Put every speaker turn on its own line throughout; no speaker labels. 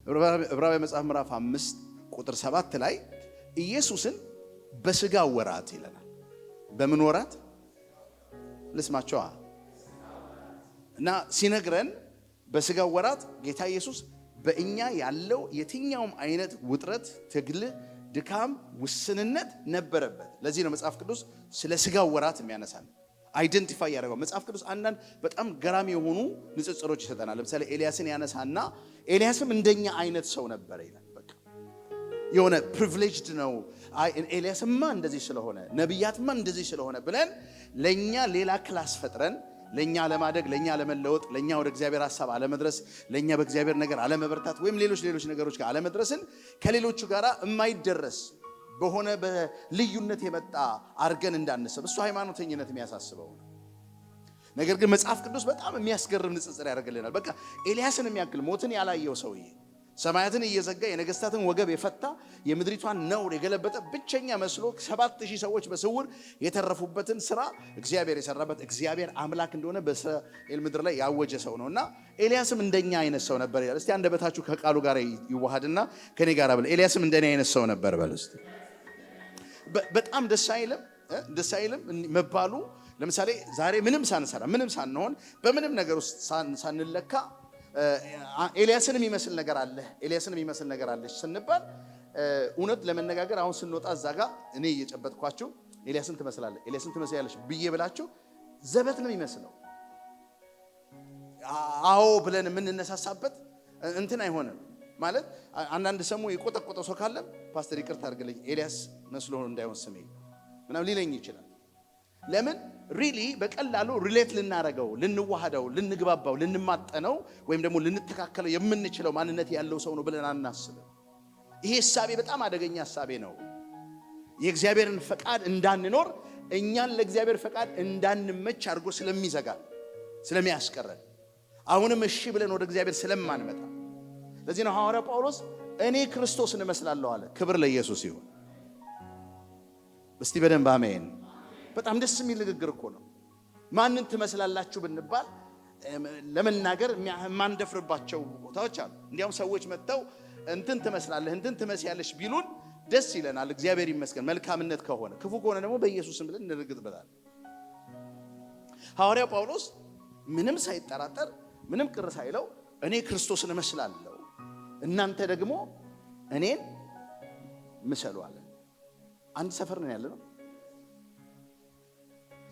ዕብራውያን መጽሐፍ ምዕራፍ 5 ቁጥር 7 ላይ ኢየሱስን በስጋ ወራት ይለናል። በምን ወራት ልስማቸዋ? እና ሲነግረን በስጋ ወራት ጌታ ኢየሱስ በእኛ ያለው የትኛውም አይነት ውጥረት፣ ትግል፣ ድካም፣ ውስንነት ነበረበት። ለዚህ ነው መጽሐፍ ቅዱስ ስለ ስጋ ወራት የሚያነሳን፣ identify ያደረገው። መጽሐፍ ቅዱስ አንዳንድ በጣም ገራሚ የሆኑ ንጽጽሮች ይሰጠናል። ለምሳሌ ኤልያስን ያነሳና ኤልያስም እንደኛ አይነት ሰው ነበረ ይላል። በቃ የሆነ privileged ነው። አይ ኤልያስማ እንደዚህ ስለሆነ፣ ነቢያትማ እንደዚህ ስለሆነ ብለን ለኛ ሌላ class ፈጥረን ለኛ አለማደግ፣ ለኛ አለመለወጥ፣ ለኛ ወደ እግዚአብሔር ሐሳብ አለመድረስ፣ ለኛ በእግዚአብሔር ነገር አለመበርታት ወይም ሌሎች ሌሎች ነገሮች ጋር አለመድረስን ከሌሎቹ ጋር የማይደረስ በሆነ በልዩነት የመጣ አርገን እንዳንስብ እሱ ሃይማኖተኝነት የሚያሳስበው ነው። ነገር ግን መጽሐፍ ቅዱስ በጣም የሚያስገርም ንጽጽር ያደርግልናል። በቃ ኤልያስን የሚያክል ሞትን ያላየው ሰውዬ፣ ሰማያትን እየዘጋ የነገስታትን ወገብ የፈታ፣ የምድሪቷን ነውር የገለበጠ፣ ብቸኛ መስሎ 7,000 ሰዎች በስውር የተረፉበትን ስራ እግዚአብሔር የሰራበት፣ እግዚአብሔር አምላክ እንደሆነ በእስራኤል ምድር ላይ ያወጀ ሰው ነው እና ኤልያስም እንደኛ አይነት ሰው ነበር ይላል። እስቲ አንደበታችሁ ከቃሉ ጋር ይዋሃድና ከኔ ጋር በል፣ ኤልያስም እንደኔ አይነት ሰው ነበር በል እስቲ። በጣም ደስ አይልም? ደስ አይልም መባሉ? ለምሳሌ ዛሬ ምንም ሳንሰራ፣ ምንም ሳንሆን፣ በምንም ነገር ውስጥ ሳንለካ ኤልያስን የሚመስል ነገር አለ፣ ኤልያስን የሚመስል ነገር አለች ስንባል፣ እውነት ለመነጋገር አሁን ስንወጣ እዛ ጋር እኔ እየጨበጥኳችሁ ኤልያስን ትመስላለህ፣ ኤልያስን ትመስያለሽ ብዬ ብላችሁ ዘበት ነው የሚመስለው። አዎ ብለን የምንነሳሳበት እንትን አይሆንም። ማለት አንዳንድ ሰሙ የቆጠቆጠ ሰው ካለም ፓስተር ይቅርታ አድርግልኝ፣ ኤልያስ መስሎ እንዳይሆን ስሜ ምናምን ሊለኝ ይችላል። ለምን really በቀላሉ relate ልናረገው፣ ልንዋሃደው፣ ልንግባባው፣ ልንማጠነው ወይም ደግሞ ልንተካከለው የምንችለው ማንነት ያለው ሰው ነው ብለን አናስብም። ይሄ እሳቤ በጣም አደገኛ እሳቤ ነው። የእግዚአብሔርን ፈቃድ እንዳንኖር፣ እኛን ለእግዚአብሔር ፈቃድ እንዳንመች አድርጎ ስለሚዘጋ፣ ስለሚያስቀረን፣ አሁንም እሺ ብለን ወደ እግዚአብሔር ስለማንመጣ። ለዚህ ነው ሐዋርያው ጳውሎስ እኔ ክርስቶስን እመስላለሁ አለ። ክብር ለኢየሱስ ይሁን። እስቲ በደንብ አሜን። በጣም ደስ የሚል ንግግር እኮ ነው። ማንን ትመስላላችሁ ብንባል ለመናገር የማንደፍርባቸው ቦታዎች አሉ። እንዲያውም ሰዎች መጥተው እንትን ትመስላለህ፣ እንትን ትመስያለሽ ቢሉን ደስ ይለናል። እግዚአብሔር ይመስገን መልካምነት ከሆነ። ክፉ ከሆነ ደግሞ በኢየሱስ ስም ብለን እንረግጥበታለን። ሐዋርያው ጳውሎስ ምንም ሳይጠራጠር፣ ምንም ቅር ሳይለው እኔ ክርስቶስን እመስላለሁ፣ እናንተ ደግሞ እኔን ምሰሉ አለ። አንድ ሰፈር ነው ያለነው።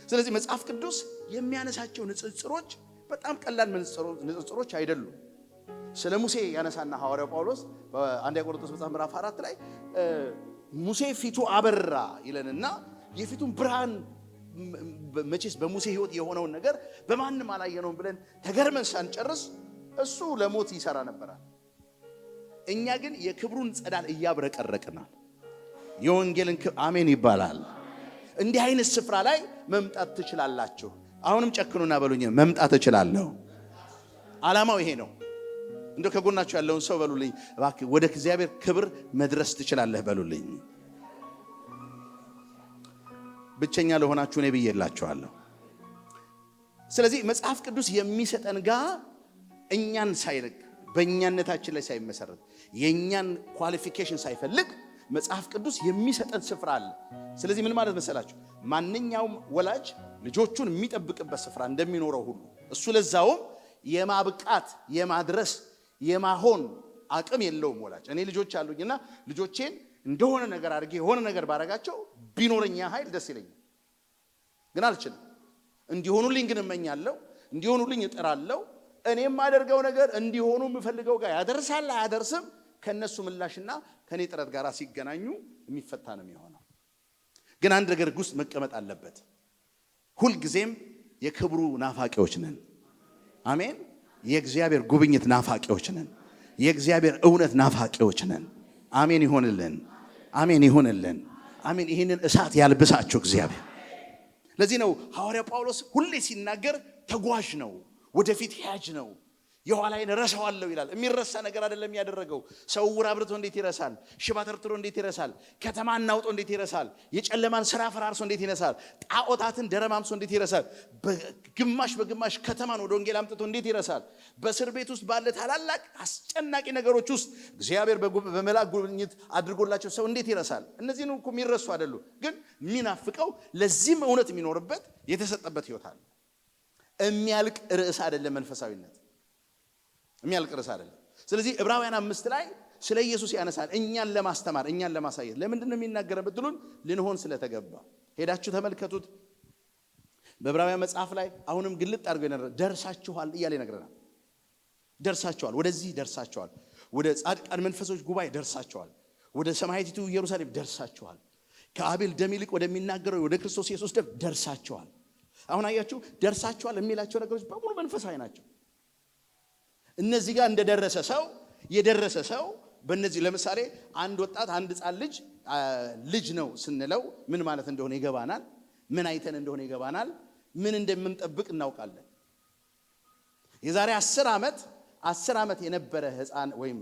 ስለዚህ መጽሐፍ ቅዱስ የሚያነሳቸው ንጽጽሮች በጣም ቀላል ንጽጽሮች አይደሉም። ስለ ሙሴ ያነሳና ሐዋርያው ጳውሎስ በአንደኛ ቆሮንቶስ መጽሐፍ ምዕራፍ 4 ላይ ሙሴ ፊቱ አበራ ይለንና የፊቱን ብርሃን መቼስ በሙሴ ሕይወት የሆነውን ነገር በማንም አላየነውም ብለን ተገርመን ሳንጨርስ እሱ ለሞት ይሰራ ነበራል። እኛ ግን የክብሩን ጸዳል እያብረቀረቅናል። የወንጌልን አሜን ይባላል። እንዲህ አይነት ስፍራ ላይ መምጣት ትችላላችሁ። አሁንም ጨክኑና በሉኝ፣ መምጣት እችላለሁ። ዓላማው ይሄ ነው። እንደው ከጎናችሁ ያለውን ሰው በሉልኝ፣ እባክህ ወደ እግዚአብሔር ክብር መድረስ ትችላለህ በሉልኝ። ብቸኛ ለሆናችሁ እኔ ብዬላችኋለሁ። ስለዚህ መጽሐፍ ቅዱስ የሚሰጠን ጋር እኛን ሳይልክ፣ በእኛነታችን ላይ ሳይመሰረት፣ የእኛን qualification ሳይፈልግ መጽሐፍ ቅዱስ የሚሰጠን ስፍራ አለ። ስለዚህ ምን ማለት መሰላችሁ? ማንኛውም ወላጅ ልጆቹን የሚጠብቅበት ስፍራ እንደሚኖረው ሁሉ እሱ ለዛውም የማብቃት፣ የማድረስ፣ የማሆን አቅም የለውም ወላጅ። እኔ ልጆች አሉኝና ልጆቼን እንደሆነ ነገር አድርጌ የሆነ ነገር ባረጋቸው ቢኖረኝ ያ ኃይል ደስ ይለኛል፣ ግን አልችልም። እንዲሆኑልኝ ግን እመኛለሁ፣ እንዲሆኑልኝ እጥራለሁ። እኔ የማደርገው ነገር እንዲሆኑ የምፈልገው ጋር ያደርሳል አያደርስም ከነሱ ምላሽና ከኔ ጥረት ጋር ሲገናኙ የሚፈታ ነው የሚሆነው። ግን አንድ ነገር ውስጥ መቀመጥ አለበት። ሁልጊዜም የክብሩ ናፋቂዎች ነን። አሜን። የእግዚአብሔር ጉብኝት ናፋቂዎች ነን። የእግዚአብሔር እውነት ናፋቂዎች ነን። አሜን ይሆንልን። አሜን ይሆንልን። አሜን። ይህንን እሳት ያልብሳችሁ እግዚአብሔር። ለዚህ ነው ሐዋርያ ጳውሎስ ሁሌ ሲናገር ተጓዥ ነው፣ ወደፊት ሂያጅ ነው። የኋላዬን እረሳዋለሁ ይላል። የሚረሳ ነገር አይደለም ያደረገው። ሰው ዕውር አብርቶ እንዴት ይረሳል? ሽባ ተርትሮ እንዴት ይረሳል? ከተማ አናውጦ እንዴት ይረሳል? የጨለማን ስራ ፈራርሶ እንዴት ይረሳል? ጣዖታትን ደረማምሶ እንዴት ይረሳል? በግማሽ በግማሽ ከተማን ወደ ወንጌል አምጥቶ እንዴት ይረሳል? በእስር ቤት ውስጥ ባለ ታላላቅ አስጨናቂ ነገሮች ውስጥ እግዚአብሔር በመልአክ ጉብኝት አድርጎላቸው ሰው እንዴት ይረሳል? እነዚህን እኮ የሚረሱ አይደሉ፣ ግን የሚናፍቀው ለዚህም እውነት የሚኖርበት የተሰጠበት ህይወት አለ። የሚያልቅ ርዕስ አይደለም መንፈሳዊነት፣ የሚያልቅ ርዕስ አይደለም። ስለዚህ ዕብራውያን 5 ላይ ስለ ኢየሱስ ያነሳል፣ እኛን ለማስተማር፣ እኛን ለማሳየት። ለምንድን ነው የሚናገረን ብትሉን ልንሆን ስለተገባ። ሄዳችሁ ተመልከቱት። በዕብራውያን መጽሐፍ ላይ አሁንም ግልጥ አድርጎ ይነግረናል። ደርሳችኋል እያለ ይነግረናል። ደርሳችኋል፣ ወደዚህ ደርሳችኋል፣ ወደ ጻድቃን መንፈሶች ጉባኤ ደርሳችኋል፣ ወደ ሰማያዊቱ ኢየሩሳሌም ደርሳችኋል፣ ከአቤል ደም ይልቅ ወደሚናገረው ወደ ክርስቶስ ኢየሱስ ደም ደርሳችኋል። አሁን አያችሁ፣ ደርሳችኋል የሚላቸው ነገሮች በሙሉ መንፈሳዊ ናቸው። እነዚህ ጋር እንደደረሰ ሰው፣ የደረሰ ሰው በእነዚህ፣ ለምሳሌ አንድ ወጣት፣ አንድ ህፃን ልጅ፣ ልጅ ነው ስንለው ምን ማለት እንደሆነ ይገባናል። ምን አይተን እንደሆነ ይገባናል። ምን እንደምንጠብቅ እናውቃለን። የዛሬ 10 ዓመት፣ 10 ዓመት የነበረ ህፃን ወይም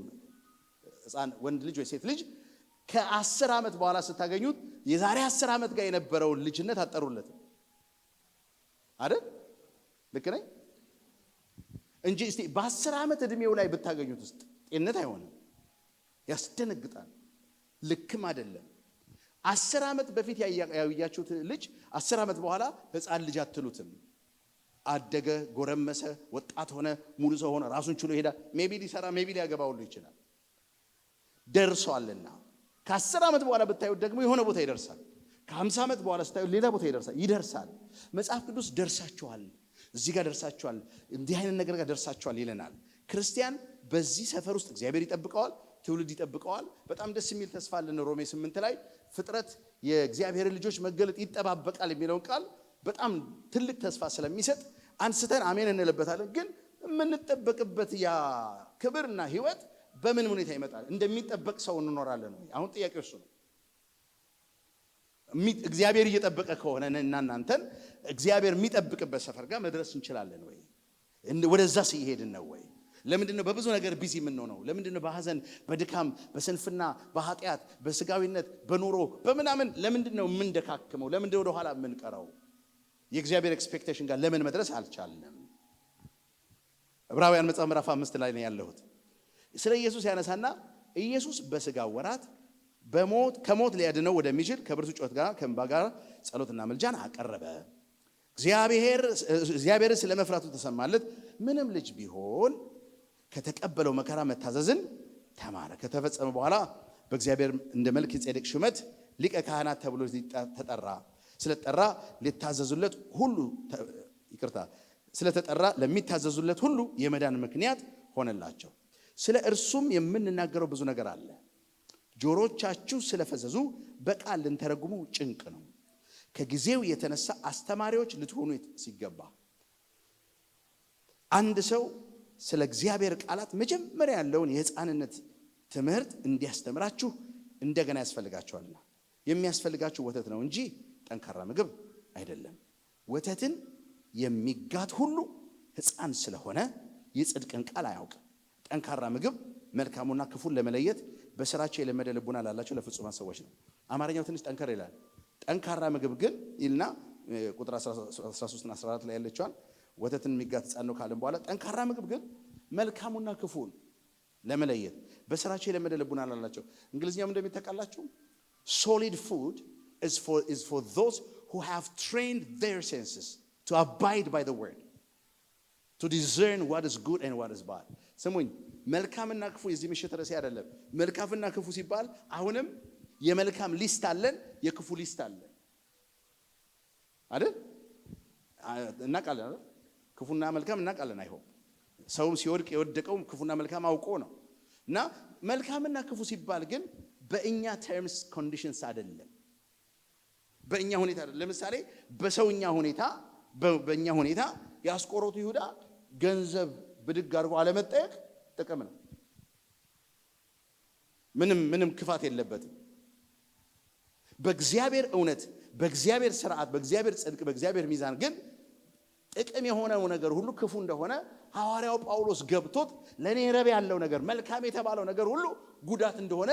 ህፃን ወንድ ልጅ ወይ ሴት ልጅ ከ10 ዓመት በኋላ ስታገኙት የዛሬ 10 ዓመት ጋር የነበረውን ልጅነት አጠሩለትም አይደል? ልክ ነኝ እንጂ እስቲ በ10 ዓመት ዕድሜው ላይ ብታገኙት ውስጥ ጤንነት አይሆንም። ያስደነግጣል። ልክም አይደለም። 10 ዓመት በፊት ያያችሁት ልጅ 10 ዓመት በኋላ ህፃን ልጅ አትሉትም። አደገ፣ ጎረመሰ፣ ወጣት ሆነ፣ ሙሉ ሰው ሆነ፣ ራሱን ችሎ ይሄዳል። Maybe ሊሰራ፣ maybe ሊያገባ ሁሉ ይችላል። ደርሷልና ከ10 ዓመት በኋላ ብታዩት ደግሞ የሆነ ቦታ ይደርሳል። ከ50 ዓመት በኋላ ስታዩት ሌላ ቦታ ይደርሳል። ይደርሳል። መጽሐፍ ቅዱስ ደርሳችኋል፣ እዚህ ጋር ደርሳችኋል፣ እንዲህ አይነት ነገር ጋር ደርሳችኋል ይለናል። ክርስቲያን በዚህ ሰፈር ውስጥ እግዚአብሔር ይጠብቀዋል፣ ትውልድ ይጠብቀዋል። በጣም ደስ የሚል ተስፋ አለን። ሮሜ 8 ላይ ፍጥረት የእግዚአብሔርን ልጆች መገለጥ ይጠባበቃል የሚለውን ቃል በጣም ትልቅ ተስፋ ስለሚሰጥ አንስተን አሜን እንልበታለን። ግን የምንጠበቅበት ያ ክብርና ሕይወት በምን ሁኔታ ይመጣል? እንደሚጠበቅ ሰው እንኖራለን ወይ? አሁን ጥያቄው እሱ ነው። እግዚአብሔር እየጠበቀ ከሆነ እና እናንተን እግዚአብሔር የሚጠብቅበት ሰፈር ጋር መድረስ እንችላለን ወይ? ወደዛ ሲሄድን ነው ወይ? ለምንድን ነው በብዙ ነገር busy የምንሆነው? ለምንድን ነው በሐዘን፣ በድካም፣ በስንፍና፣ በኃጢአት፣ በስጋዊነት፣ በኑሮ፣ በምናምን ለምንድን ነው የምንደካክመው? ለምንድን ነው ወደኋላ የምንቀረው? የእግዚአብሔር expectation ጋር ለምን መድረስ አልቻልንም? ዕብራውያን መጽሐፍ ምዕራፍ 5 ላይ ነው ያለሁት። ስለ ኢየሱስ ያነሳና ኢየሱስ በስጋ ወራት በሞት ከሞት ሊያድነው ወደሚችል ከብርቱ ጩኸት ጋር ከእንባ ጋር ጸሎትና ምልጃን አቀረበ። እግዚአብሔርን ስለ መፍራቱ ተሰማለት። ምንም ልጅ ቢሆን ከተቀበለው መከራ መታዘዝን ተማረ። ከተፈጸመ በኋላ በእግዚአብሔር እንደ መልከ ጼዴቅ ሹመት ሊቀ ካህናት ተብሎ ተጠራ። ስለተጠራ ሊታዘዙለት ሁሉ፣ ይቅርታ፣ ስለተጠራ ለሚታዘዙለት ሁሉ የመዳን ምክንያት ሆነላቸው። ስለ እርሱም የምንናገረው ብዙ ነገር አለ። ጆሮቻችሁ ስለፈዘዙ በቃል ልንተረጉመው ጭንቅ ነው። ከጊዜው የተነሳ አስተማሪዎች ልትሆኑ ሲገባ አንድ ሰው ስለ እግዚአብሔር ቃላት መጀመሪያ ያለውን የሕፃንነት ትምህርት እንዲያስተምራችሁ እንደገና ያስፈልጋችኋልና የሚያስፈልጋችሁ ወተት ነው እንጂ ጠንካራ ምግብ አይደለም። ወተትን የሚጋት ሁሉ ሕፃን ስለሆነ የጽድቅን ቃል አያውቅም። ጠንካራ ምግብ መልካሙና ክፉን ለመለየት በስራቸው የለመደ ልቡና ላላቸው ለፍጹማን ሰዎች ነው። አማርኛው ትንሽ ጠንከር ይላል። ጠንካራ ምግብ ግን ይልና ቁጥር 13 እና 14 ላይ ያለችዋን ወተትን የሚጋት ሕፃን ነው ካለም በኋላ ጠንካራ ምግብ ግን መልካሙና ክፉን ለመለየት በስራቸው የለመደ ልቡና ላላቸው። እንግሊዝኛም እንደሚተቃላችሁ solid food is for those who have trained their senses to abide by the word, to discern what is good and what is bad። ስሙኝ፣ መልካምና ክፉ የዚህ ምሽት ርዕሴ አይደለም። መልካምና ክፉ ሲባል አሁንም የመልካም list አለን፣ የክፉ list አለን አይደል? እናውቃለን አይደል? ክፉና መልካም እናውቃለን። አይሆን ሰውም ሲወድቅ የወደቀው ክፉና መልካም አውቆ ነው። እና መልካምና ክፉ ሲባል ግን በእኛ terms conditions አይደለም፣ በእኛ ሁኔታ አይደለም። ለምሳሌ በሰውኛ ሁኔታ፣ በእኛ ሁኔታ የአስቆሮቱ ይሁዳ ገንዘብ ብድግ አድርጎ አለመጠየቅ ጥቅም ነው። ምንም ምንም ክፋት የለበትም። በእግዚአብሔር እውነት፣ በእግዚአብሔር ስርዓት፣ በእግዚአብሔር ጽድቅ፣ በእግዚአብሔር ሚዛን ግን ጥቅም የሆነው ነገር ሁሉ ክፉ እንደሆነ ሐዋርያው ጳውሎስ ገብቶት ለእኔ ረብ ያለው ነገር፣ መልካም የተባለው ነገር ሁሉ ጉዳት እንደሆነ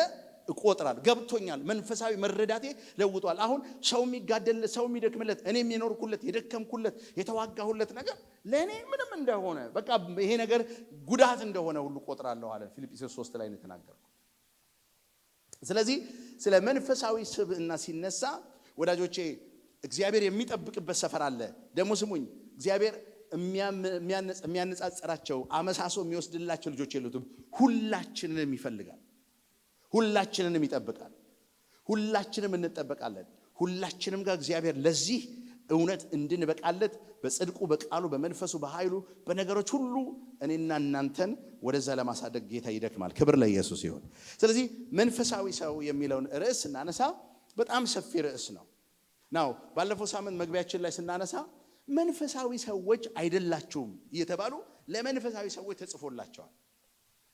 እቆጥራለሁ። ገብቶኛል። መንፈሳዊ መረዳቴ ለውጧል። አሁን ሰው የሚጋደልለት፣ ሰው የሚደክምለት፣ እኔ የሚኖርኩለት፣ የደከምኩለት፣ የተዋጋሁለት ነገር ለእኔ ምንም እንደሆነ፣ በቃ ይሄ ነገር ጉዳት እንደሆነ ሁሉ እቆጥራለሁ አለ። ፊልጵስዩስ 3 ላይ ነው የተናገረው። ስለዚህ ስለ መንፈሳዊ ስብዕና ሲነሳ ወዳጆቼ፣ እግዚአብሔር የሚጠብቅበት ሰፈር አለ። ደግሞ ስሙኝ፣ እግዚአብሔር የሚያነጻጽራቸው፣ አመሳሶ የሚወስድላቸው ልጆች የሉትም። ሁላችንንም ይፈልጋል። ሁላችንንም ይጠብቃል። ሁላችንም እንጠበቃለን። ሁላችንም ጋር እግዚአብሔር ለዚህ እውነት እንድንበቃለት በጽድቁ፣ በቃሉ፣ በመንፈሱ፣ በኃይሉ፣ በነገሮች ሁሉ እኔና እናንተን ወደዛ ለማሳደግ ጌታ ይደክማል። ክብር ለኢየሱስ ይሁን። ስለዚህ መንፈሳዊ ሰው የሚለውን ርዕስ ስናነሳ በጣም ሰፊ ርዕስ ነው። Now ባለፈው ሳምንት መግቢያችን ላይ ስናነሳ መንፈሳዊ ሰዎች አይደላችሁም እየተባሉ ለመንፈሳዊ ሰዎች ተጽፎላቸዋል።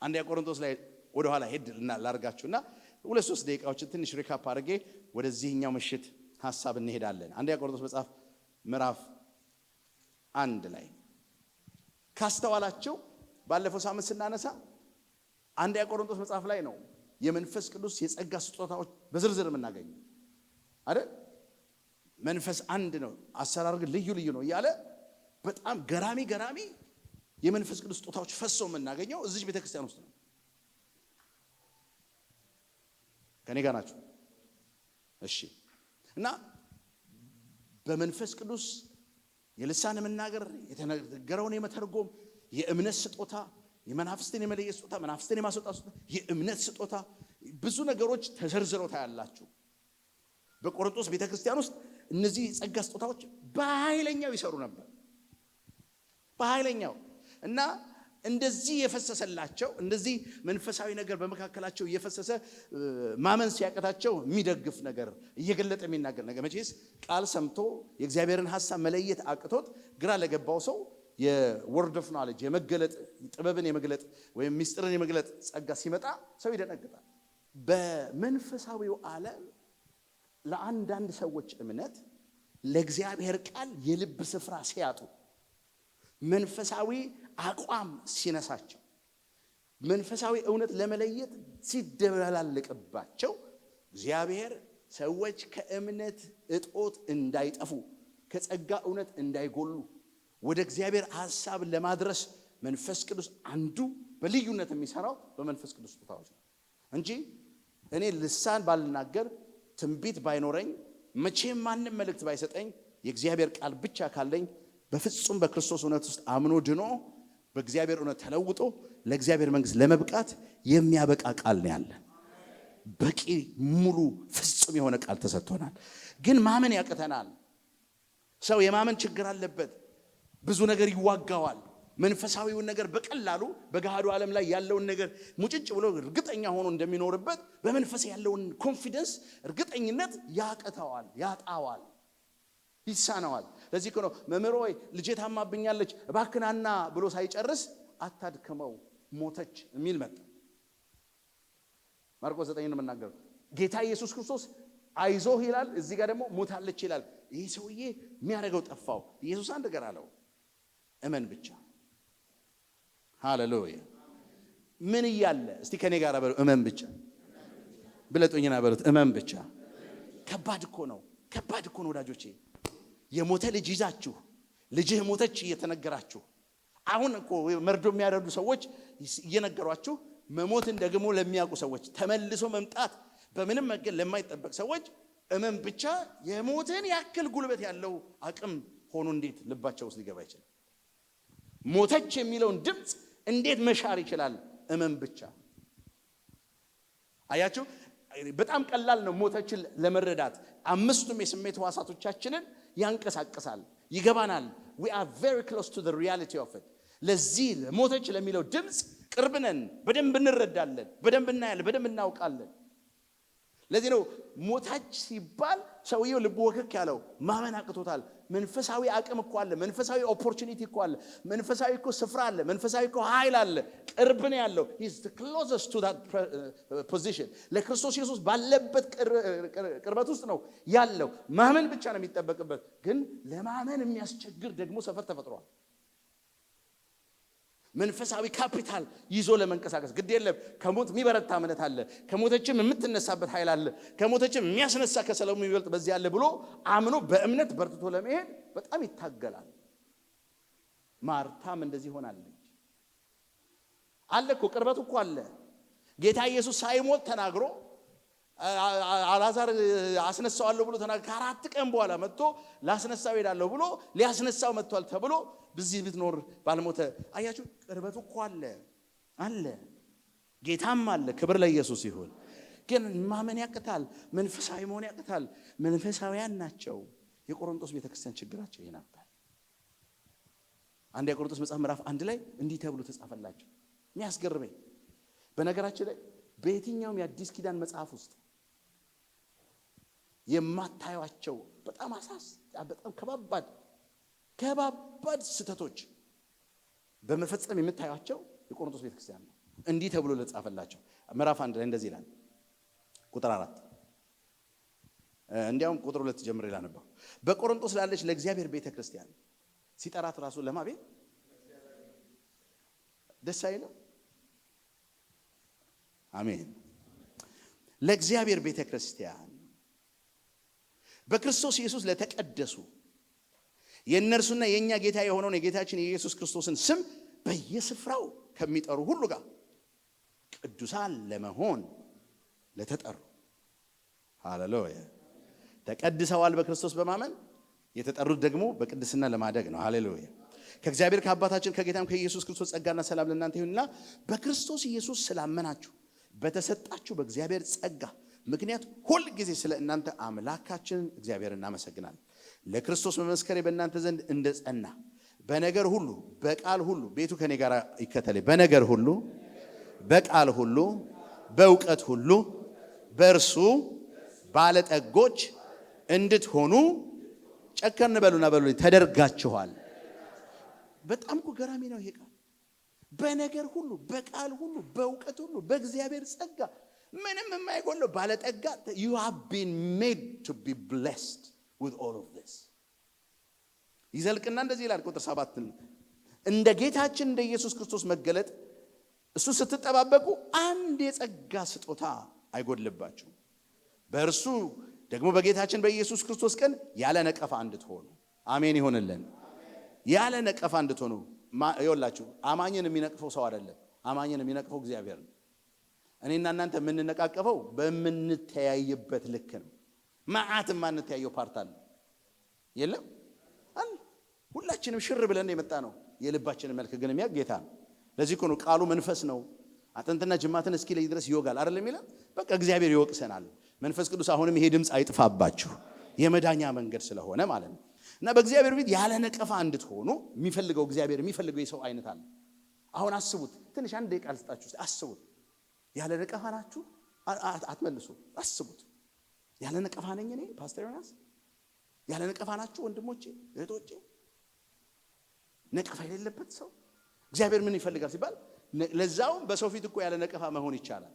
አንደኛ ቆሮንቶስ ላይ ወደኋላ ሄድ ላርጋችሁና 2-3 ደቂቃዎችን ትንሽ recap አድርጌ ወደዚህኛው ምሽት ሀሳብ እንሄዳለን። አንደኛ ቆሮንቶስ መጽሐፍ ምዕራፍ 1 ላይ ካስተዋላችሁ፣ ባለፈው ሳምንት ስናነሳ አንደኛ ቆሮንቶስ መጽሐፍ ላይ ነው የመንፈስ ቅዱስ የጸጋ ስጦታዎች በዝርዝር የምናገኘው አይደል? መንፈስ አንድ ነው፣ አሰራር ግን ልዩ ልዩ ነው እያለ በጣም ገራሚ ገራሚ የመንፈስ ቅዱስ ስጦታዎች ፈሶ የምናገኘው እዚች ቤተክርስቲያን ውስጥ ነው። ከኔ ጋር ናችሁ? እሺ። እና በመንፈስ ቅዱስ የልሳን መናገር፣ የተነገረውን የመተርጎም፣ የእምነት ስጦታ፣ የመናፍስትን የመለየት ስጦታ፣ መናፍስትን የማስወጣት ስጦታ፣ የእምነት ስጦታ፣ ብዙ ነገሮች ተዘርዝረው ታያላችሁ። በቆሮንቶስ ቤተክርስቲያን ውስጥ እነዚህ የጸጋ ስጦታዎች በኃይለኛው ይሰሩ ነበር። በኃይለኛው። እና እንደዚህ የፈሰሰላቸው፣ እንደዚህ መንፈሳዊ ነገር በመካከላቸው እየፈሰሰ ማመን ሲያቅታቸው የሚደግፍ ነገር፣ እየገለጠ የሚናገር ነገር፣ መቼስ ቃል ሰምቶ የእግዚአብሔርን ሀሳብ መለየት አቅቶት ግራ ለገባው ሰው የ word of knowledge የመገለጥ፣ ጥበብን የመግለጥ ወይም ሚስጥርን የመግለጥ ጸጋ ሲመጣ ሰው ይደነግጣል። በመንፈሳዊው ዓለም ለአንዳንድ ሰዎች እምነት ለእግዚአብሔር ቃል የልብ ስፍራ ሲያጡ፣ መንፈሳዊ አቋም ሲነሳቸው፣ መንፈሳዊ እውነት ለመለየት ሲደበላልቅባቸው፣ እግዚአብሔር ሰዎች ከእምነት እጦት እንዳይጠፉ፣ ከጸጋ እውነት እንዳይጎሉ ወደ እግዚአብሔር ሐሳብ ለማድረስ መንፈስ ቅዱስ አንዱ በልዩነት የሚሰራው በመንፈስ ቅዱስ ስጦታዎች ነው እንጂ እኔ ልሳን ባልናገር፣ ትንቢት ባይኖረኝ፣ መቼም ማንም መልእክት ባይሰጠኝ፣ የእግዚአብሔር ቃል ብቻ ካለኝ በፍጹም በክርስቶስ እውነት ውስጥ አምኖ ድኖ በእግዚአብሔር እውነት ተለውጦ ለእግዚአብሔር መንግስት ለመብቃት የሚያበቃ ቃል ነው ያለን። በቂ፣ ሙሉ፣ ፍጹም የሆነ ቃል ተሰጥቶናል። ግን ማመን ያቅተናል። ሰው የማመን ችግር አለበት። ብዙ ነገር ይዋጋዋል። መንፈሳዊውን ነገር በቀላሉ በገሃዱ ዓለም ላይ ያለውን ነገር ሙጭጭ ብሎ እርግጠኛ ሆኖ እንደሚኖርበት በመንፈስ ያለውን confidence፣ እርግጠኝነት ያቅተዋል፣ ያጣዋል፣ ይሳነዋል። ለዚህ እኮ ነው "መምህር ሆይ፣ ልጄ ታማብኛለች፣ እባክህ ናና" ብሎ ሳይጨርስ "አታድክመው፣ ሞተች" የሚል መጣ። ማርቆስ 9 ነው የምናገረው። ጌታ ኢየሱስ ክርስቶስ "አይዞህ" ይላል፣ እዚህ ጋር ደግሞ "ሞታለች" ይላል። ይህ ሰውዬ የሚያደርገው ጠፋው። ኢየሱስ አንድ ነገር አለው፣ "እመን ብቻ።" ሃሌሉያ። ምን እያለ? እስቲ ከኔ ጋር በሉ፣ "እመን ብቻ።" ብለጡኝና በሉት፣ "እመን ብቻ።" ከባድ እኮ ነው። ከባድ እኮ ነው ወዳጆቼ። የሞተ ልጅ ይዛችሁ፣ ልጅህ ሞተች እየተነገራችሁ፣ አሁን እኮ መርዶ የሚያረዱ ሰዎች እየነገሯችሁ፣ መሞትን ደግሞ ለሚያውቁ ሰዎች፣ ተመልሶ መምጣት በምንም መንገድ ለማይጠበቅ ሰዎች እመን ብቻ የሞትን ያክል ጉልበት ያለው አቅም ሆኖ እንዴት ልባቸው ውስጥ ሊገባ ይችላል? ሞተች የሚለውን ድምፅ እንዴት መሻር ይችላል? እመን ብቻ። አያችሁ፣ በጣም ቀላል ነው ሞተችን ለመረዳት። አምስቱም የስሜት ሕዋሳቶቻችንን ያንቀሳቅሳል፣ ይገባናል። We are very close to the reality of it። ለዚህ ሞተች ለሚለው ድምፅ ቅርብ ነን። በደንብ እንረዳለን፣ በደንብ እናያለን፣ በደንብ እናውቃለን። ለዚህ ነው ሞታች ሲባል ሰውየው ልቡ ወከክ ያለው፣ ማመን አቅቶታል። መንፈሳዊ አቅም እኮ አለ። መንፈሳዊ opportunity እኮ አለ። መንፈሳዊ እኮ ስፍራ አለ። መንፈሳዊ እኮ ኃይል አለ። ቅርብ ነው ያለው። He's closest to that position። ለክርስቶስ ኢየሱስ ባለበት ቅርበት ውስጥ ነው ያለው። ማመን ብቻ ነው የሚጠበቅበት። ግን ለማመን የሚያስቸግር ደግሞ ሰፈር ተፈጥሯል። መንፈሳዊ ካፒታል ይዞ ለመንቀሳቀስ ግድ የለም። ከሞት የሚበረታ እምነት አለ፣ ከሞተችም የምትነሳበት ኃይል አለ፣ ከሞተችም የሚያስነሳ ከሰለሙ የሚበልጥ በዚህ አለ ብሎ አምኖ በእምነት በርትቶ ለመሄድ በጣም ይታገላል። ማርታም እንደዚህ ሆናለች። አለ እኮ፣ ቅርበቱ እኮ አለ። ጌታ ኢየሱስ ሳይሞት ተናግሮ፣ አልዓዛር አስነሳዋለሁ ብሎ ተናግሮ፣ ከ4 ቀን በኋላ መጥቶ ላስነሳው ሄዳለሁ ብሎ ሊያስነሳው መጥቷል ተብሎ በዚህ ብትኖር ባልሞተ። አያችሁ፣ ቅርበቱ እኮ አለ አለ፣ ጌታም አለ። ክብር ለኢየሱስ ይሁን። ግን ማመን ያቅታል፣ መንፈሳዊ መሆን ያቅታል። መንፈሳዊያን ናቸው። የቆሮንቶስ ቤተክርስቲያን ችግራቸው ይሄ ነበር። አንድ የቆሮንቶስ መጽሐፍ ምዕራፍ 1 ላይ እንዲህ ተብሎ ተጻፈላቸው። የሚያስገርመኝ፣ በነገራችን ላይ በየትኛውም የአዲስ ኪዳን መጽሐፍ ውስጥ የማታዩቸው በጣም ከባባድ ከባባድ ስህተቶች በመፈጸም የምታዩቸው የቆሮንቶስ ቤተክርስቲያን ነው። እንዲህ ተብሎ ለተጻፈላቸው ምዕራፍ 1 ላይ እንደዚህ ይላል፣ ቁጥር 4፣ እንዲያውም ቁጥር 2 ጀምሬ ላነበው። በቆሮንቶስ ላለች ለእግዚአብሔር ቤተ ክርስቲያን፣ ሲጠራት ራሱ ለማ ቤት ደስ አይልም? አሜን። ለእግዚአብሔር ቤተ ክርስቲያን፣ በክርስቶስ ኢየሱስ ለተቀደሱ፣ የእነርሱና የእኛ ጌታ የሆነውን የጌታችን የኢየሱስ ክርስቶስን ስም በየስፍራው ከሚጠሩ ሁሉ ጋር ቅዱሳን ለመሆን ለተጠሩ። ሃሌሉያ። ተቀድሰዋል በክርስቶስ በማመን፣ የተጠሩት ደግሞ በቅድስና ለማደግ ነው። ሃሌሉያ። ከእግዚአብሔር ከአባታችን ከጌታም ከኢየሱስ ክርስቶስ ጸጋና ሰላም ለእናንተ ይሁንና በክርስቶስ ኢየሱስ ስላመናችሁ በተሰጣችሁ በእግዚአብሔር ጸጋ ምክንያት ሁል ጊዜ ስለ እናንተ አምላካችንን እግዚአብሔርን እናመሰግናለን። ለክርስቶስ መመስከሬ በእናንተ ዘንድ እንደ ጸና በነገር ሁሉ በቃል ሁሉ፣ ቤቱ ከኔ ጋር ይከተለኝ። በነገር ሁሉ በቃል ሁሉ በእውቀት ሁሉ በእርሱ ባለጠጎች እንድትሆኑ፣ ጨከን በሉና በሉ፣ ተደርጋችኋል። በጣም እኮ ገራሚ ነው ይሄ ቃል። በነገር ሁሉ በቃል ሁሉ በእውቀት ሁሉ በእግዚአብሔር ጸጋ ምንም የማይጎለው ባለጠጋ፣ you have been made to be blessed with all of this። ይዘልቅና እንደዚህ ይላል፣ ቁጥር 7፣ እንደ ጌታችን እንደ ኢየሱስ ክርስቶስ መገለጥ እሱ ስትጠባበቁ አንድ የጸጋ ስጦታ አይጎድልባችሁም። በእርሱ ደግሞ በጌታችን በኢየሱስ ክርስቶስ ቀን ያለ ነቀፋ እንድትሆኑ። አሜን ይሆንልን። ያለ ነቀፋ እንድትሆኑ። ይኸውላችሁ፣ አማኝን የሚነቅፈው ሰው አይደለም። አማኝን የሚነቅፈው እግዚአብሔር ነው። እኔና እናንተ የምንነቃቀፈው በምንተያይበት ልክ ነው። መዓት የማንተያየው part አለ የለም? አለ። ሁላችንም ሽር ብለን የመጣ ነው። የልባችንን መልክ ግን የሚያውቅ ጌታ ነው። ለዚህ እኮ ነው ቃሉ መንፈስ ነው፣ አጥንትና ጅማትን እስኪለይ ድረስ ይወጋል አይደለም የሚለን? በቃ እግዚአብሔር ይወቅሰናል። መንፈስ ቅዱስ አሁንም ይሄ ድምፅ አይጥፋባችሁ፣ የመዳኛ መንገድ ስለሆነ ማለት ነው። እና በእግዚአብሔር ፊት ያለ ነቀፋ እንድትሆኑ የሚፈልገው፣ እግዚአብሔር የሚፈልገው የሰው አይነት አለ። አሁን አስቡት፣ ትንሽ አንድ ደቂቃ ልስጣችሁ። አስቡት፣ ያለ ነቀፋ ናችሁ? አትመልሱ። አስቡት፣ ያለ ነቀፋ ነኝ እኔ ፓስተር ዮናስ? ያለ ነቀፋ ናችሁ ወንድሞቼ እህቶቼ? ነቀፋ የሌለበት ሰው እግዚአብሔር ምን ይፈልጋል ሲባል፣ ለዛውም በሰው ፊት እኮ ያለ ነቀፋ መሆን ይቻላል።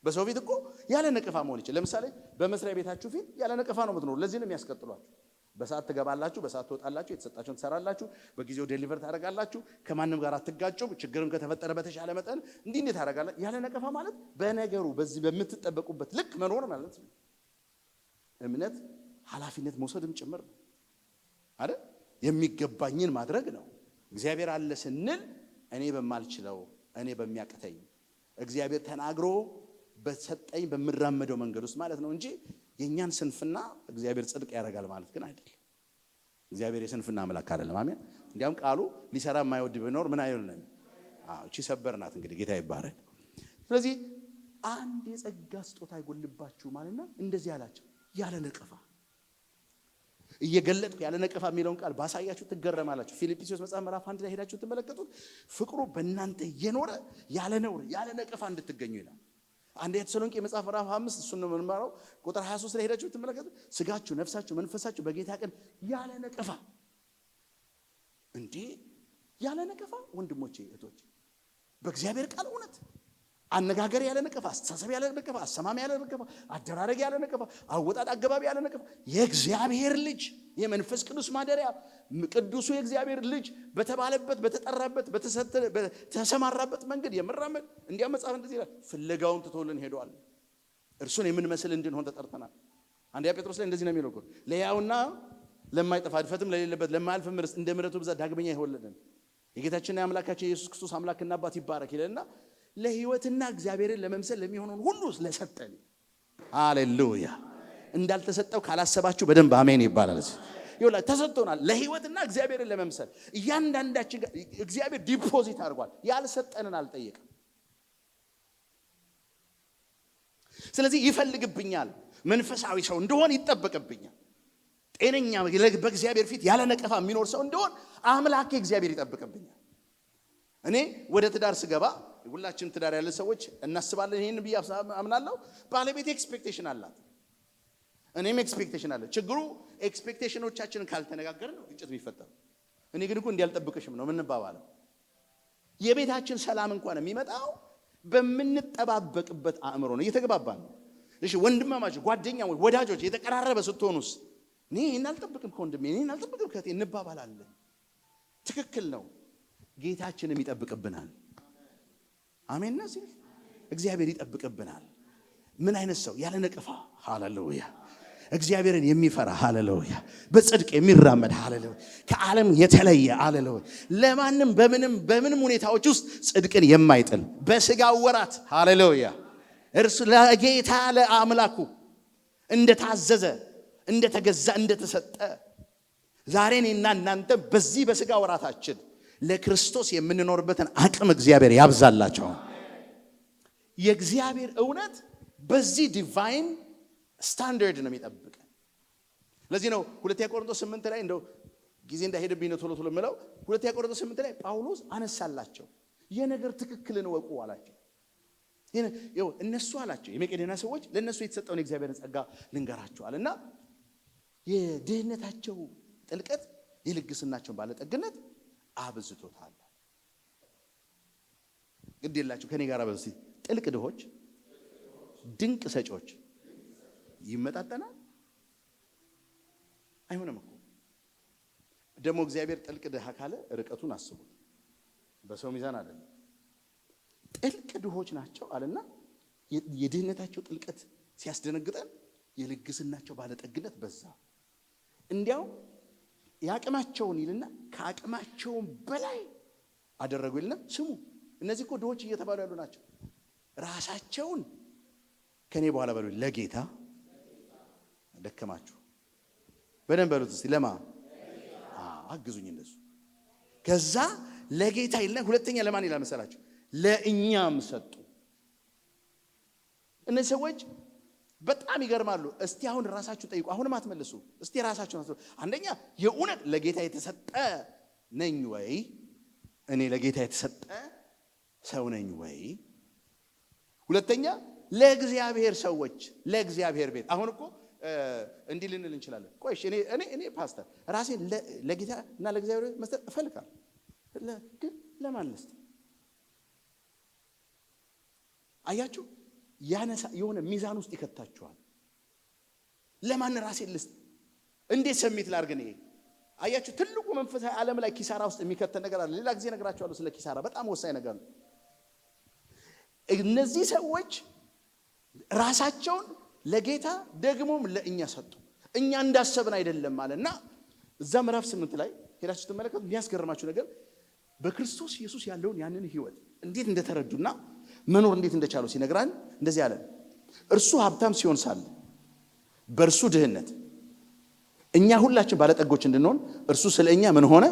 በሰው ፊት እኮ ያለ ነቀፋ መሆን ይቻላል። ለምሳሌ በመስሪያ ቤታችሁ ፊት ያለ ነቀፋ ነው የምትኖሩ። ለዚህ ነው የሚያስቀጥሏችሁ። በሰዓት ትገባላችሁ፣ በሰዓት ትወጣላችሁ፣ የተሰጣችሁን ትሰራላችሁ፣ በጊዜው deliver ታደርጋላችሁ፣ ከማንም ጋር አትጋጩም። ችግርም ከተፈጠረ በተሻለ መጠን እንዲህ እንዲህ ታደርጋላችሁ። ያለ ነቀፋ ማለት በነገሩ በዚህ በምትጠበቁበት ልክ መኖር ማለት ነው። እምነት ኃላፊነት መውሰድም ጭምር ነው አይደል? የሚገባኝን ማድረግ ነው። እግዚአብሔር አለ ስንል እኔ በማልችለው፣ እኔ በሚያቅተኝ፣ እግዚአብሔር ተናግሮ በሰጠኝ በምራመደው መንገድ ውስጥ ማለት ነው እንጂ የእኛን ስንፍና እግዚአብሔር ጽድቅ ያደርጋል ማለት ግን አይደለም። እግዚአብሔር የስንፍና አምላክ አይደለም። አሜን። እንዲያውም ቃሉ ሊሰራ የማይወድ ቢኖር ምን አይሆንም? አዎ፣ እቺ ሰበር ናት። እንግዲህ ጌታ ይባረክ። ስለዚህ አንድ የጸጋ ስጦታ አይጎልባችሁ ማለትና እንደዚህ አላቸው፣ ያለ ነቀፋ። እየገለጥኩ ያለ ነቀፋ የሚለውን ቃል ባሳያችሁ ትገረማላችሁ። ፊልጵስዩስ መጽሐፍ ምዕራፍ 1 ላይ ሄዳችሁ ትመለከቱት። ፍቅሩ በእናንተ እየኖረ ያለ ነውር ያለ ነቀፋ እንድትገኙ ይላል። አንደኛ ተሰሎንቄ መጽሐፍ ምዕራፍ 5፣ እሱን ነው የምንማረው፣ ቁጥር 23 ላይ ሄዳችሁ ትመለከቱት። ስጋችሁ፣ ነፍሳችሁ፣ መንፈሳችሁ በጌታ ቀን ያለ ነቀፋ። እንዴ፣ ያለ ነቀፋ ወንድሞቼ እህቶቼ፣ በእግዚአብሔር ቃል እውነት አነጋገር ያለ ነቀፋ፣ አስተሳሰብ ያለ ነቀፋ፣ አሰማም ያለ ነቀፋ፣ አደራረግ ያለ ነቀፋ፣ አወጣጥ አገባብ ያለ ነቀፋ፣ የእግዚአብሔር ልጅ የመንፈስ ቅዱስ ማደሪያ ቅዱሱ የእግዚአብሔር ልጅ በተባለበት፣ በተጠራበት፣ በተሰማራበት መንገድ የምራመድ። እንዲያውም መጽሐፍ እንደዚህ ይላል፣ ፍለጋውን ትቶልን ሄዷል። እርሱን የምንመስል እንድንሆን ተጠርተናል። አንደኛ ጴጥሮስ ላይ እንደዚህ ነው የሚለው እኮ፣ ለሕያውና ለማይጠፋ፣ እድፈትም ለሌለበት፣ ለማያልፍም ርስት እንደ ምሕረቱ ብዛት ዳግመኛ የወለደን የጌታችንና የአምላካችን የኢየሱስ ክርስቶስ አምላክና አባት ይባረክ ይለና ለሕይወትና እግዚአብሔርን ለመምሰል ለሚሆነውን ሁሉ ለሰጠን። ሃሌሉያ! እንዳልተሰጠው ካላሰባችሁ በደንብ አሜን ይባላል። ይኸውላችሁ ተሰጥቶናል ለሕይወትና እግዚአብሔርን ለመምሰል። እያንዳንዳችን ጋር እግዚአብሔር deposit አድርጓል። ያልሰጠንን አልጠየቅም። ስለዚህ ይፈልግብኛል። መንፈሳዊ ሰው እንደሆን ይጠበቅብኛል። ጤነኛ፣ በእግዚአብሔር ፊት ያለ ነቀፋ የሚኖር ሰው እንደሆን አምላኬ እግዚአብሔር ይጠብቅብኛል። እኔ ወደ ትዳር ስገባ፣ ሁላችንም ትዳር ያለን ሰዎች እናስባለን ይሄን ብዬ አምናለሁ። ባለቤቴ expectation አላት፣ እኔም expectation አለ። ችግሩ expectation ኦቻችንን ካልተነጋገርን ነው ግጭት የሚፈጠረው። እኔ ግን እኮ እንዲህ አልጠብቅሽም ነው የምንባባለው። የቤታችን ሰላም እንኳን የሚመጣው በምንጠባበቅበት አእምሮ ነው። እየተግባባን ነው። እሺ ወንድማማች፣ ጓደኛ፣ ወዳጆች የተቀራረበ ስትሆኑስ እኔ ይሄን አልጠብቅም ከወንድሜ፣ እኔ ይሄን አልጠብቅም ከእህቴ እንባባላለን። ትክክል ነው። ጌታችንም ይጠብቅብናል። አሜን ነው። እግዚአብሔር ይጠብቅብናል። ምን አይነት ሰው? ያለ ነቀፋ፣ ሃሌሉያ። እግዚአብሔርን የሚፈራ፣ ሃሌሉያ። በጽድቅ የሚራመድ፣ ሃሌሉያ። ከዓለም የተለየ፣ ሃሌሉያ። ለማንም በምንም በምንም ሁኔታዎች ውስጥ ጽድቅን የማይጥል፣ በስጋው ወራት፣ ሃሌሉያ፣ እርሱ ለጌታ ለአምላኩ እንደታዘዘ፣ እንደተገዛ፣ እንደተሰጠ፣ ዛሬ እኔና እናንተ በዚህ በስጋ ወራታችን ለክርስቶስ የምንኖርበትን አቅም እግዚአብሔር ያብዛላቸው። የእግዚአብሔር እውነት በዚህ divine standard ነው የሚጠብቀን። ለዚህ ነው ሁለተኛ ቆሮንቶስ 8 ላይ፣ እንደው ጊዜ እንዳይሄድብኝ ነው ቶሎ ቶሎ የምለው፣ ሁለተኛ ቆሮንቶስ 8 ላይ ጳውሎስ አነሳላቸው። የነገር ትክክልን እወቁ አላቸው። ይኸው እነሱ አላቸው፣ የመቄዶንያ ሰዎች ለእነሱ የተሰጠውን የእግዚአብሔርን ጸጋ ልንገራቸዋል እና የድህነታቸው ጥልቀት የልግስናቸውን ባለጠግነት አብዝቶታል። ግድ የላችሁ ከኔ ጋር በሉ እስቲ፣ ጥልቅ ድሆች ድንቅ ሰጪዎች ይመጣጠናል? አይሆንም እኮ። ደግሞ እግዚአብሔር ጥልቅ ድሃ ካለ ርቀቱን አስቡት። በሰው ሚዛን አይደለም። ጥልቅ ድሆች ናቸው አለና የድህነታቸው ጥልቀት ሲያስደነግጠን የልግስናቸው ባለጠግነት በዛ። እንዲያው የአቅማቸውን ይልና ከአቅማቸውም በላይ አደረጉ ይልና፣ ስሙ፣ እነዚህ እኮ ድሆች እየተባሉ ያሉ ናቸው። ራሳቸውን፣ ከኔ በኋላ በሉ፣ ለጌታ። ደከማችሁ። በደንብ በሉት እስቲ። ለማ አግዙኝ እንደሱ። ከዛ ለጌታ ይልና ሁለተኛ ለማን ይላል መሰላችሁ? ለእኛም ሰጡ። እነዚህ ሰዎች በጣም ይገርማሉ። እስቲ አሁን ራሳችሁ ጠይቁ። አሁንም አትመልሱ። እስቲ ራሳችሁ፣ አንደኛ የእውነት ለጌታ የተሰጠ ነኝ ወይ? እኔ ለጌታ የተሰጠ ሰው ነኝ ወይ? ሁለተኛ ለእግዚአብሔር ሰዎች፣ ለእግዚአብሔር ቤት። አሁን እኮ እንዲህ ልንል እንችላለን። ቆይ እኔ እኔ እኔ ፓስተር ራሴን ለጌታ እና ለእግዚአብሔር ቤት መስጠት እፈልጋለሁ። ግን ለማን ልስጥ? አያችሁ፣ ያነሳ የሆነ ሚዛን ውስጥ ይከታችኋል። ለማን ራሴን ልስጥ? እንዴት submit ላድርግ? እኔ አያችሁ፣ ትልቁ መንፈሳዊ ዓለም ላይ ኪሳራ ውስጥ የሚከተል ነገር አለ። ሌላ ጊዜ እነግራችኋለሁ ስለ ኪሳራ፣ በጣም ወሳኝ ነገር ነው። እነዚህ ሰዎች ራሳቸውን ለጌታ ደግሞም ለእኛ ሰጡ። እኛ እንዳሰብን አይደለም አለና እዛ ምዕራፍ 8 ላይ ሄዳችሁ ስትመለከቱ የሚያስገርማችሁ ነገር በክርስቶስ ኢየሱስ ያለውን ያንን ህይወት እንዴት እንደተረዱና መኖር እንዴት እንደቻሉ ሲነግራን እንደዚህ አለ። እርሱ ሀብታም ሲሆን ሳለ በእርሱ ድህነት እኛ ሁላችን ባለጠጎች እንድንሆን እርሱ ስለ እኛ ምን ሆነ?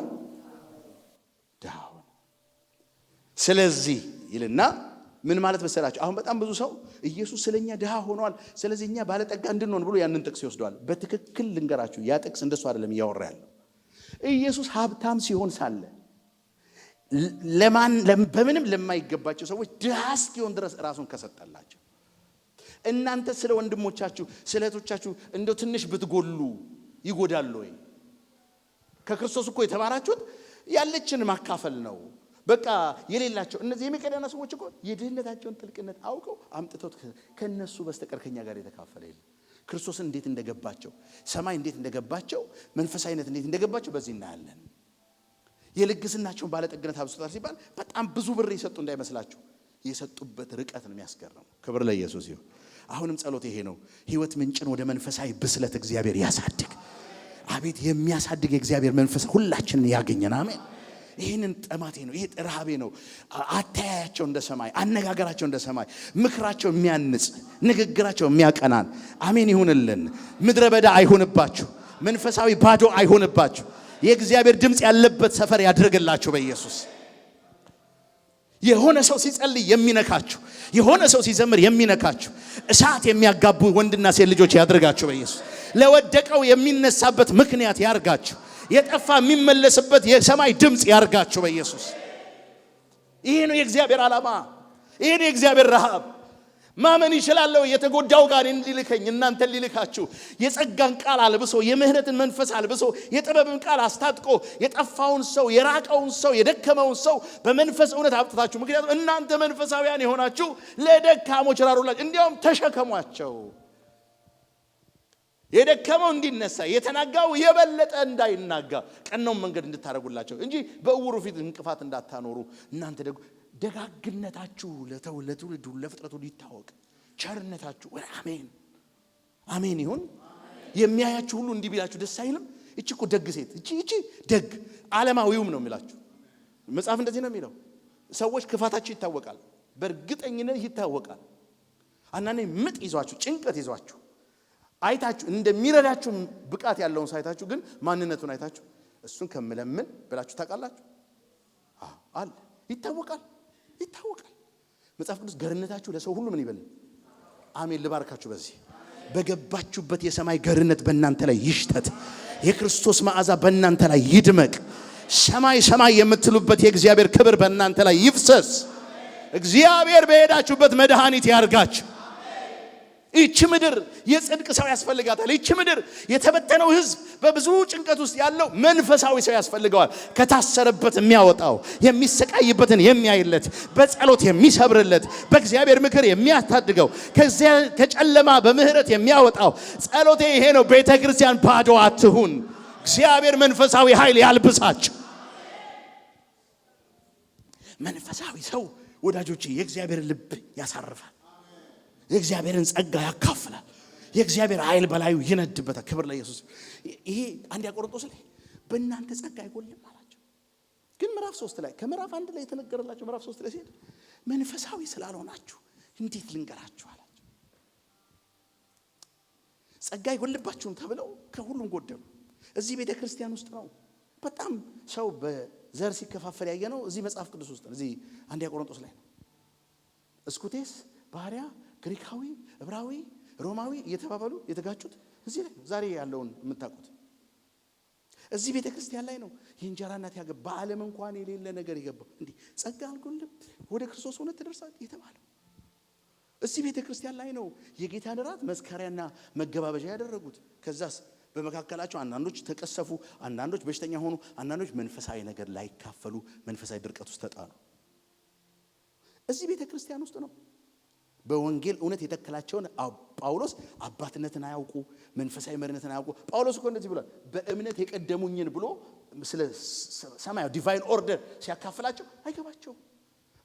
ድሃ ሆነ። ስለዚህ ይልና ምን ማለት መሰላችሁ? አሁን በጣም ብዙ ሰው ኢየሱስ ስለኛ ድሃ ሆኗል፣ ስለዚህ እኛ ባለጠጋ እንድንሆን ብሎ ያንን ጥቅስ ይወስደዋል። በትክክል ልንገራችሁ፣ ያ ጥቅስ እንደሱ አይደለም እያወራ ያለው። ኢየሱስ ሀብታም ሲሆን ሳለ ለማን በምንም ለማይገባቸው ሰዎች ድሃ እስኪሆን ድረስ ራሱን ከሰጠላቸው፣ እናንተ ስለ ወንድሞቻችሁ ስለ እህቶቻችሁ እንደው ትንሽ ብትጎሉ ይጎዳሉ ወይ? ከክርስቶስ እኮ የተማራችሁት ያለችን ማካፈል ነው። በቃ የሌላቸው እነዚህ የመቄዶንያ ሰዎች እኮ የድህነታቸውን ጥልቅነት አውቀው አምጥተው ከነሱ በስተቀር ከኛ ጋር የተካፈለ የለም። ክርስቶስን እንዴት እንደገባቸው፣ ሰማይ እንዴት እንደገባቸው፣ መንፈሳዊነት እንዴት እንደገባቸው በዚህ እናያለን። የልግስናቸውን ባለጠግነት አብዝቶታል ሲባል በጣም ብዙ ብር የሰጡ እንዳይመስላችሁ፣ የሰጡበት ርቀት ነው የሚያስገርመው። ክብር ለኢየሱስ ይሁን። አሁንም ጸሎት ይሄ ነው። ህይወት ምንጭን ወደ መንፈሳዊ ብስለት እግዚአብሔር ያሳድግ። አቤት የሚያሳድግ የእግዚአብሔር መንፈስ ሁላችንን ያገኘን። አሜን። ይህንን ጥማቴ ነው። ይሄ ረሃቤ ነው። አተያያቸው እንደ ሰማይ፣ አነጋገራቸው እንደ ሰማይ፣ ምክራቸው የሚያንጽ፣ ንግግራቸው የሚያቀናን። አሜን ይሁንልን። ምድረ በዳ አይሁንባችሁ። መንፈሳዊ ባዶ አይሁንባችሁ። የእግዚአብሔር ድምፅ ያለበት ሰፈር ያድርግላችሁ በኢየሱስ። የሆነ ሰው ሲጸልይ የሚነካችሁ፣ የሆነ ሰው ሲዘምር የሚነካችሁ፣ እሳት የሚያጋቡ ወንድና ሴት ልጆች ያድርጋችሁ በኢየሱስ። ለወደቀው የሚነሳበት ምክንያት ያርጋችሁ። የጠፋ የሚመለስበት የሰማይ ድምፅ ያርጋችሁ በኢየሱስ። ይሄ ነው የእግዚአብሔር ዓላማ። ይሄ ነው የእግዚአብሔር ረሃብ። ማመን ይችላለሁ። የተጎዳው ጋር ሊልከኝ እናንተን ሊልካችሁ የጸጋን ቃል አልብሶ፣ የምህረትን መንፈስ አልብሶ፣ የጥበብን ቃል አስታጥቆ፣ የጠፋውን ሰው፣ የራቀውን ሰው፣ የደከመውን ሰው በመንፈስ እውነት አብጥታችሁ። ምክንያቱም እናንተ መንፈሳዊያን የሆናችሁ ለደካሞች ራሩላቸው፣ እንዲያውም ተሸከሟቸው። የደከመው እንዲነሳ፣ የተናጋው የበለጠ እንዳይናጋ ቀናውን መንገድ እንድታደርጉላቸው እንጂ በእውሩ ፊት እንቅፋት እንዳታኖሩ። እናንተ ደግሞ ደጋግነታችሁ ለትውልድ ሁሉ ለፍጥረቱ ሁሉ ይታወቅ። ቸርነታችሁ። አሜን አሜን ይሁን። የሚያያችሁ ሁሉ እንዲህ ቢላችሁ ደስ አይልም? እቺ እኮ ደግ ሴት፣ እቺ ደግ ዓለማዊውም ነው የሚላችሁ። መጽሐፍ እንደዚህ ነው የሚለው። ሰዎች ክፋታቸው ይታወቃል፣ በእርግጠኝነት ይታወቃል። አንዳንዴ ምጥ ይዟችሁ፣ ጭንቀት ይዟችሁ አይታችሁ፣ እንደሚረዳችሁ ብቃት ያለውን ሳይታችሁ ግን ማንነቱን አይታችሁ እሱን ከምለምን ብላችሁ ታውቃላችሁ። አለ፣ ይታወቃል፣ ይታወቃል። መጽሐፍ ቅዱስ ገርነታችሁ ለሰው ሁሉ ምን ይበል? አሜን። ልባርካችሁ በዚህ በገባችሁበት የሰማይ ገርነት በእናንተ ላይ ይሽተት። የክርስቶስ መዓዛ በእናንተ ላይ ይድመቅ። ሰማይ ሰማይ የምትሉበት የእግዚአብሔር ክብር በእናንተ ላይ ይፍሰስ። እግዚአብሔር በሄዳችሁበት መድኃኒት ያርጋችሁ። ይቺ ምድር የጽድቅ ሰው ያስፈልጋታል። ይቺ ምድር የተበተነው ሕዝብ በብዙ ጭንቀት ውስጥ ያለው መንፈሳዊ ሰው ያስፈልገዋል። ከታሰረበት የሚያወጣው፣ የሚሰቃይበትን የሚያይለት፣ በጸሎት የሚሰብርለት፣ በእግዚአብሔር ምክር የሚያታድገው፣ ከዚያ ከጨለማ በምህረት የሚያወጣው። ጸሎቴ ይሄ ነው። ቤተ ክርስቲያን ባዶ አትሁን። እግዚአብሔር መንፈሳዊ ኃይል ያልብሳቸው። መንፈሳዊ ሰው ወዳጆቼ የእግዚአብሔር ልብ ያሳርፋል። የእግዚአብሔርን ጸጋ ያካፍላል። የእግዚአብሔር ኃይል በላዩ ይነድበታል። ክብር ለኢየሱስ። ይሄ አንደኛ ቆሮንቶስ ላይ በእናንተ ጸጋ አይጎልም አላቸው። ግን ምዕራፍ 3 ላይ፣ ከምዕራፍ 1 ላይ የተነገረላቸው ምዕራፍ 3 ላይ ሲሄድ መንፈሳዊ ስላልሆናችሁ እንዴት ልንገራችሁ አላቸው። ጸጋ አይጎልባችሁም ተብለው ከሁሉም ጎደሉ። እዚህ ቤተ ክርስቲያን ውስጥ ነው በጣም ሰው በዘር ሲከፋፈል ያየ ነው። እዚህ መጽሐፍ ቅዱስ ውስጥ ነው። እዚህ አንደኛ ቆሮንቶስ ላይ ነው። እስኩቴስ፣ ባሪያ፣ ግሪካዊ፣ ዕብራዊ፣ ሮማዊ እየተባባሉ የተጋጩት እዚህ ላይ ነው። ዛሬ ያለውን የምታውቁት እዚህ ቤተ ክርስቲያን ላይ ነው። የእንጀራ እናት ያገባ በዓለም እንኳን የሌለ ነገር የገባው እንዲህ ጸጋ አልጎልም ወደ ክርስቶስ እውነት ትደርሳል የተባለው እዚህ ቤተ ክርስቲያን ላይ ነው። የጌታን እራት መስከሪያና መገባበዣ ያደረጉት። ከዛስ በመካከላቸው አንዳንዶች ተቀሰፉ፣ አንዳንዶች በሽተኛ ሆኑ፣ አንዳንዶች መንፈሳዊ ነገር ላይካፈሉ መንፈሳዊ ድርቀት ውስጥ ተጣሉ። እዚህ ቤተ ክርስቲያን ውስጥ ነው። በወንጌል እውነት የተከላቸውን ጳውሎስ አባትነትን አያውቁ፣ መንፈሳዊ መሪነትን አያውቁ። ጳውሎስ እኮ እንደዚህ ብሏል። በእምነት የቀደሙኝን ብሎ ስለ ሰማያዊ divine order ሲያካፍላቸው አይገባቸውም።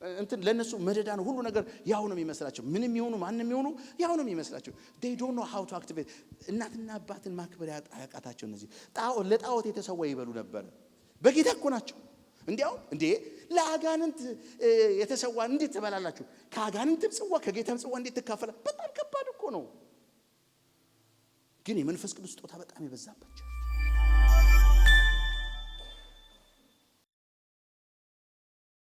እንትን ለነሱ መደዳ ነው፣ ሁሉ ነገር ያው ነው የሚመስላቸው። ምንም ይሁኑ ማንም ይሁኑ ያው ነው የሚመስላቸው። They don't know how to activate። እናትና አባትን ማክበር ያቃታቸው እነዚህ ለጣዖት የተሰዋ ይበሉ ነበር። በጌታ እኮ ናቸው። እንዲያውም እንዴ ለአጋንንት የተሰዋ እንዴት ትበላላችሁ? ከአጋንንትም ጽዋ ከጌታም ጽዋ እንዴት ትካፈላል? በጣም ከባድ እኮ ነው። ግን የመንፈስ ቅዱስ ስጦታ በጣም የበዛበት church